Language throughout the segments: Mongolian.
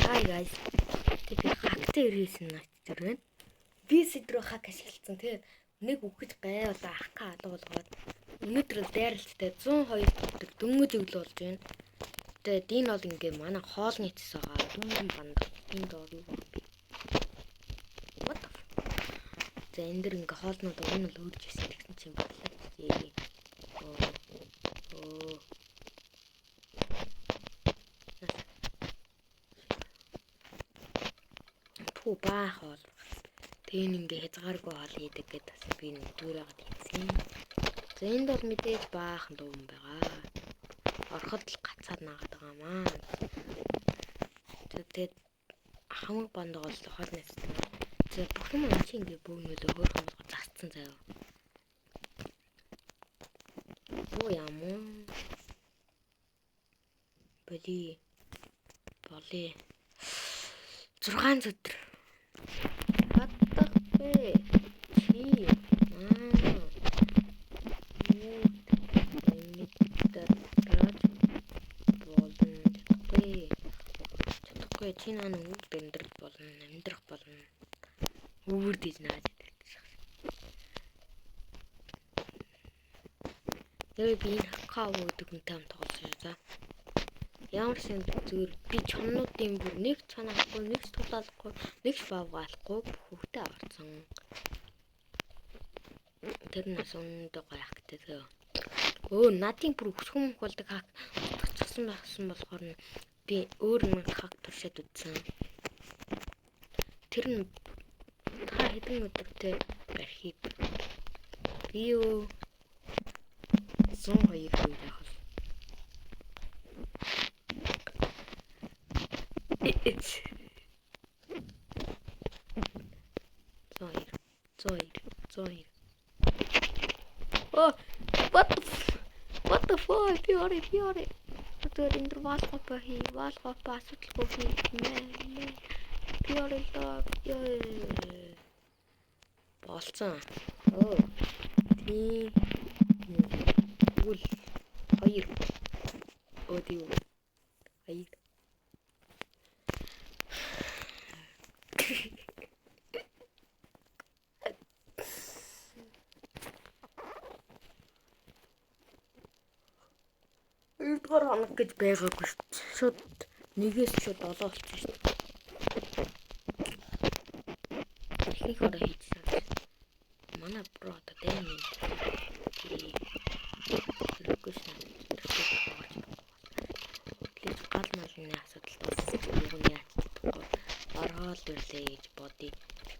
Hi guys. Тэг би hack тай ирсэн навч байна. Би сэдрөө hack ашигласан. Тэгээд нэг үхэж гайвал ах ка алга болгоод өнөөдөр л дайралттай 102 өдөр дөнгөж өглөө болж байна. Тэгээд энэ бол ингээ манай хоолны цэс байгаа. Дөнгөн банд. Энэ доор юу бэ? What the fuck? За энэ дэр ингээ хоолнууд уг нь л өрж исэн гэсэн чинь бодлоо. Оо. Оо. Пүү баах хоол. Тэгээ энэ ингээ хязгааргүй хоол хийдэг гэдээ бас би нэг дүүр байгаад хийсэн. За энд бол мэдээж баахан дүүн байгаа. Ороход л гацаад наагаад байгаа маа. Тэгээд хамаг банд бол хоол нэсдэг. За бүх юм чи ингээ бөөгнөлөө хөөрхөн болгоо засцсан заяа. Буу юм уу? Боли. Боли. 6 өдөр. Хатахгүй. Чи. Аа. Болно. Чадахгүй. Чадахгүй чи наа нүг амьдрал болно. Амьдрах болно. Өвөр дэж нааж идэх. Тэгээ би энэ хакао гэдэг хүнтэй хамт тоглосон шүү за. Ямар ч юм зүгээр би чоннуудын бүр нэг чон авахгүй, нэг ч тулаалахгүй, нэг ч бавгаалахгүй бүх хүүхдээ аварсан. Тэр нас өнөндөө гоё хактай зөө. Өө надын бүр өсгөн мөх болдог хак утгацсан байсан болохоор нь би өөр нэг хак туршаад үзсэн. Тэр нь та хэдэн өдөртэй барихыг би юу 102 үе байх бол. It's 102 102 102. Oh, what the what the fuck? Би орё, би орё. Тэр энэ дэр ваалхопа хий, ваалхопа асуудалгүй хий. Мэ. Би орё л доо. Ёо. Болцсон. Оо. Тийм. Үл хоёр. Өө тийм. Хоёр. Хоёрдугаар хоног гэж байгаагүй шүү. Шууд нэгээс шууд 7 болчихсон шүү. Эхнийх ороо хийчихсэн. Манай бро одоо дайм юм. Хэрэггүй шээ. Тэгэхээр гал малны асуудал болсон. Юу нь яаж чадахгүй. Оргоол ирлээ гэж бодъё.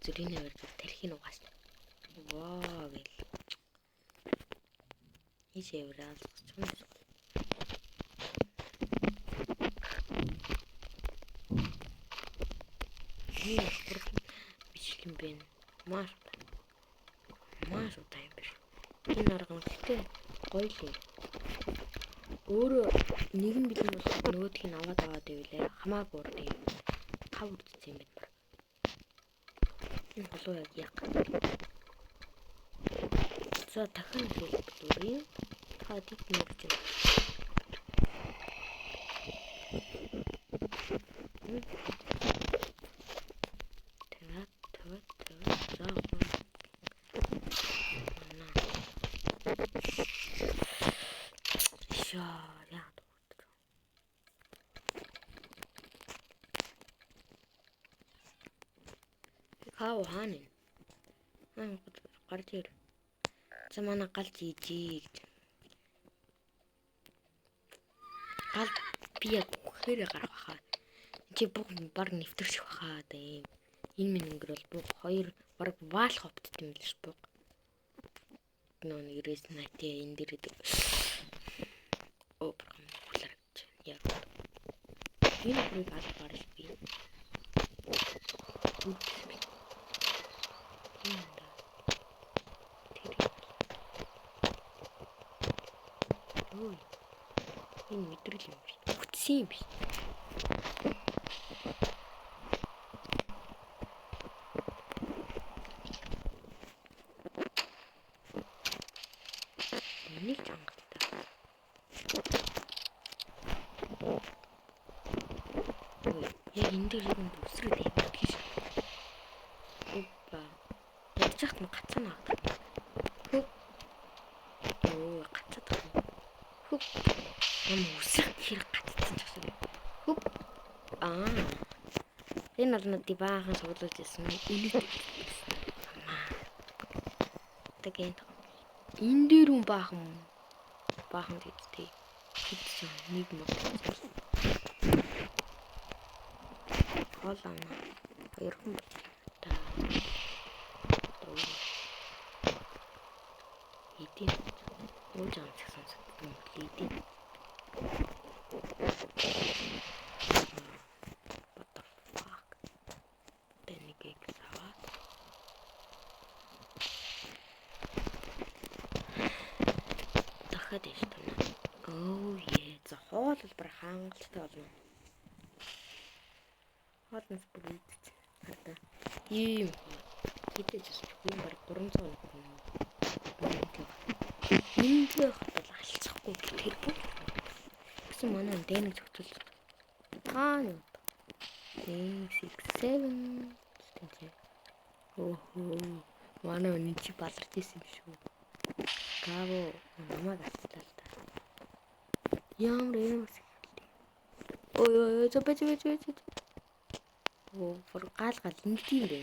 Зүрийн авир зүр тархийг угаас. Ваа гэл. Ийш авир алгах юм. Бичлэг юм бэ. Маш маш удаа юм биш. Энэ арга нь гэхдээ гоё л юм. Өөрөө нэгэн бэлэн болоход нөгөөх нь аваад аваад ивэл хамаагүй урд юм. Хав үрдсэн юм байна. Энэ болов яг яг. За дахин хэлбэрээ. Та дид мөрч байна. Тавиад тавиад тавиад за шаа яа дуртай. Хаа хаана? Аа гарч ир. За манай гал жижиг гэж. Гал би яг үхэхээрээ гарах баха. Энд чи бүх баг нэвтэрчих баха одоо ийм. Энэ минь өнгөр бол бүх хоёр баг ваал ховтд юм л ш буг. Нөө нэг рес найт энэ дэр гэдэг. Оо програм хүлээр гэж. Яг. Энэ бүрийг аль гарч би. Үдсэн. Тийм да. Тэр. Ой. Энэ мэдрэл юм биш. Үтсэн юм биш. Энийг ч хангалттай. Ой, Яг энэ дээр юм үсрээд байдаг гэж. Опа. Ядчих нь гацаа наадаг. Хөп. Оо, гацаад байна. Хөп. Юм үсрэх хэрэг гацсан ч гэсэн. Хөп. Аа. Энэ бол надад баахан суглуулж ирсэн. Үнэтэй гэсэн. Амаа. Тэгээд энэ дээр юм баахан баахан тэгтээ. Тэгсэн нэг мод. Хоол авна. Хоёр хүн та. Эдийн. Ууж амсах сонсогддог юм бол эдийн. What the fuck? Тэ нэг X аваад. Дахиад иш тань. Oh yeah. За, хоол бол бүр хангалттай болно. Хоолноос бүр идэж. Хардаа. Ийм хоол. Идэж бас юм баг 300 хоног юм. Энд бол алцахгүй тэр бүх. Гэсэн манай дэнэг зохицуул. Аа юу. 6 7 тэнцээ. Өөхөө. Манай үний чи баларч исэн юм шүү. Гаво намайг алцлаа л та. Ямар ямар сэтгэлтэй. Ой ой ой, зөө зөө зөө зөө. Оо, бүр гал гал ингэдэм бэ.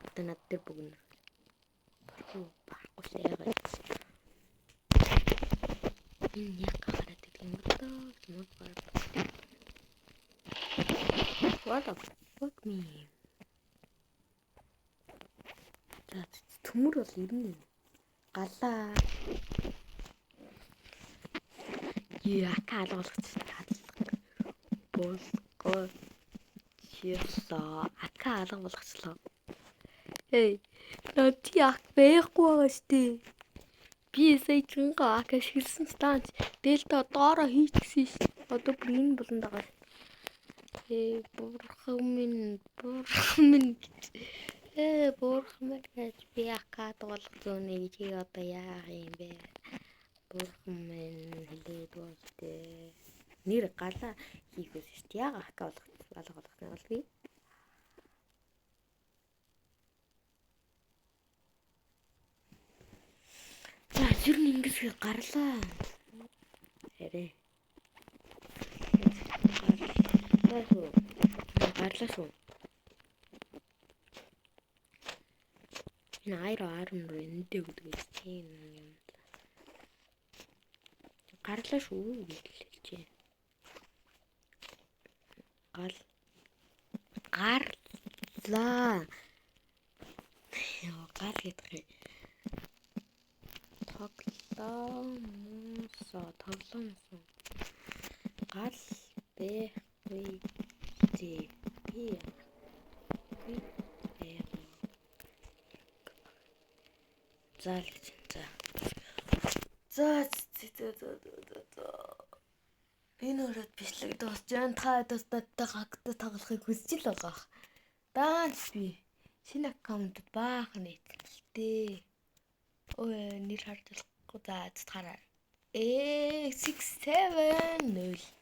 Одоо над дээр бүгнэ. Барахгүй барахгүй яагаад. Энэ яг гараад идэх юм даа. Мод гараад. What the fuck me? За, төмөр бол ер нь галаа. Яка алгуулгач таалга. Болгоо. Чирлоо. Ака алга болгочлоо. Эй, над чи ак байхгүй байгаа штэ. Би сая чинга ак ашигласан ч таанч дельта доороо хийчихсэн ш. Одоо бүр энэ болонд байгаа. Ээ, бурхан минь, бурхан минь гэж. Ээ, бурхан минь гэж би ака болгох зүүнэ чи одоо яах юм бэ? Бурхан минь хэлээд болтой. Нэр галаа хийх үс шүү дээ. Яг ака болгох алга болгох нь бол би. За, ер нь ингэсгээ гарлаа. Арай. Гарлаа шүү. Гарлаа шүү. Энэ Aero Armor эндээ өгдөг гэж тийм юм. Гарлаа шүү гэж хэлжээ. Гал гарлаа. Яа, гал гэдэг юм. Тоглоомсоо, тоглоомсоо. Гал байхгүй зээ. Би би бэ. За л гэж. За. За за за за за. Энэ өрөөд бичлэг дуусч байна. Та бас надтай гагтай тоглохыг хүсэж л байгаа. Даанч би шинэ аккаунтад баахан нийтлэлтэй. Ой, нэр харж болохгүй. За, хараа. 6 7 0.